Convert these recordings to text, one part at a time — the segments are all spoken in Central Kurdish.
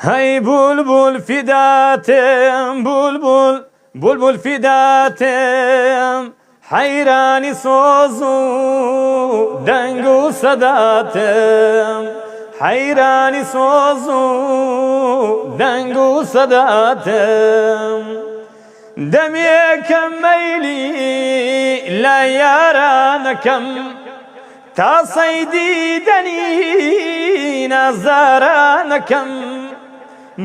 هەی بولبول فیداتم بولبول بولبول فیداتم حەیرانی سۆز و دەنگ و سەداتم حەیرانی سۆز و دەنگ و سەداتم دەمێکە مەیلی لای یارانەکەم تا سەیدی دەنی نازدارانەکەم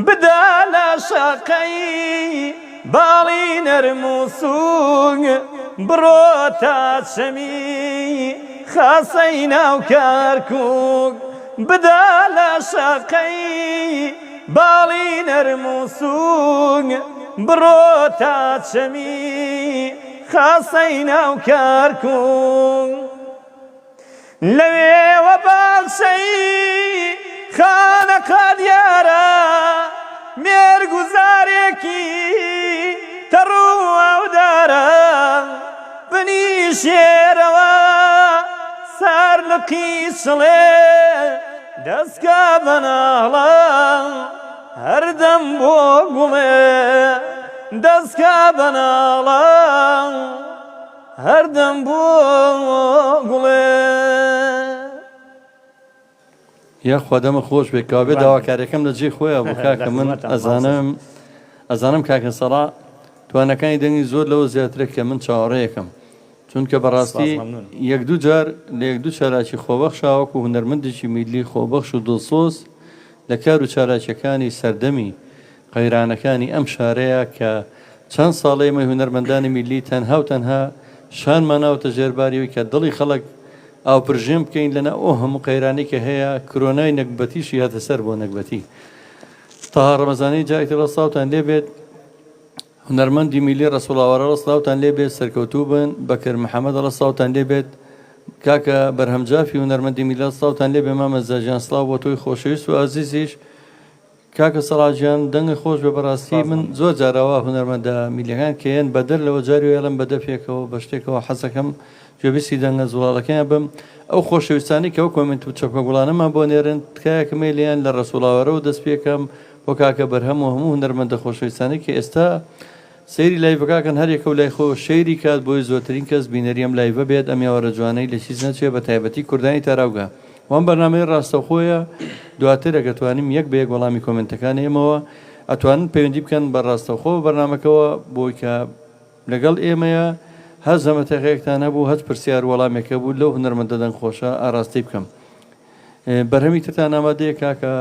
بدا لە شەقەی باڵی نەرم و سووک بڕۆ تا چەمی خاسەی ناو کەرکووک بدا لە شەقەی باڵی نەرم و سووک بڕۆ تا چەمی خاسەی ناو کەرکووک لەوێوە باخچەی خانەقا دیارە مێرگوزارێکی تەڕ و ئاودارە بنیشێرەوە سار لقی چڵێ دەستکا بە ناڵە هەردەم بۆ گوڵێ دەستکا بە ناڵە هەردەم بۆ گوڵێ. یاخوا دەمت خۆش بێ کەوابێ داواکاریەکەم لە جێی خۆیا بوو کاکە من ئەزانم ئەزانم کاکە سەڵا توانەکانی دەنگی زۆر لەوە زیاترە کە من چاوەڕێیەکەم چونکە بەڕاستی یەک دوو جار لە یەک دوو چالاکی خۆبەخشا وەکو هونەرمەندێکی میللی خۆبەخش و دڵسۆز لە کار و چالاکیەکانی سەردەمی قەیرانەکانی ئەم شارەیە کە چەند ساڵە ئێمەی هونەرمەندانی میللی تەنها و تەنها شانمان ناوەتە ژێر باری ئەوی کە دڵی خەڵک ئاوپرژێن بکەین لەناو ئەو هەموو قەیرانەی کە هەیە کرۆنای نەگبەتیشی هاتە سەر بۆ نەگبەتی تەها ڕەمەزانی جارێکی تر سڵاوتان لێ بێت هونەرمەندی میللی ڕەسوڵ ئاوارەڵە سڵاوتان لێ بێت سەرکەوتوو بن بەکر محەمەد ئەڵە سڵاوتان لێ بێت کاکە بەرهەم جافی هونەرمەندی میللە سڵاوتان لێ بێ مامە زاجیان سڵاو بۆ تۆی خۆشەویست و ئازیزیش کاکە سەڵاح گیان دەنگت خۆش بێ بەڕاستی من زۆر جار ئەوە هونەرمەندە میللیەکان کە یەن بەدەر لەوە جاری وایە ئەڵێم بە دەفێکەوە بە شتێکەوە حەزەکەم گوێبیستی دەنگە زوڵاڵەکەیان بم ئەو خۆشەویستانەی کە ئەو کۆمێنت و چەپکە گوڵانەمان بۆ نێرن تکایەکم هەیە لێیان لە ڕەسوڵاوارەوە دەست پێکەم بۆ کاکە بەرهەم و هەموو هونەرمەندە خۆشەویستانەی کە ئێستا سەیری لایڤەکە کەن هەر یەکەو لای خۆیەوە share ی کات بۆی زۆرترین کەس بینەری ئەم live ە بێت ئەم یاوەرە جوانەی لە چیز نەچێ بە تایبەتی کوردانی تاراوگە و ئەم بەرنامەیە ڕاستەوخۆیە دواتر ئەگەر توانیم یەک بە یەک وەڵامی کۆمێنتەکان ئێمەوە ئەتوانن پەیوەندی بکەن بە ڕاستەوخۆ بە بەرنامەکەوە بۆی کە لەگەڵ ئێمەیە هەر زەمەتەقەیەکتان هەبوو هەچ پرسیار و وەڵامێک هەبوو لەو هونەرمەندە دەنگخۆشە ئاراستەی بکەم بەرهەمی ترتان ئامادەیە کاکە؟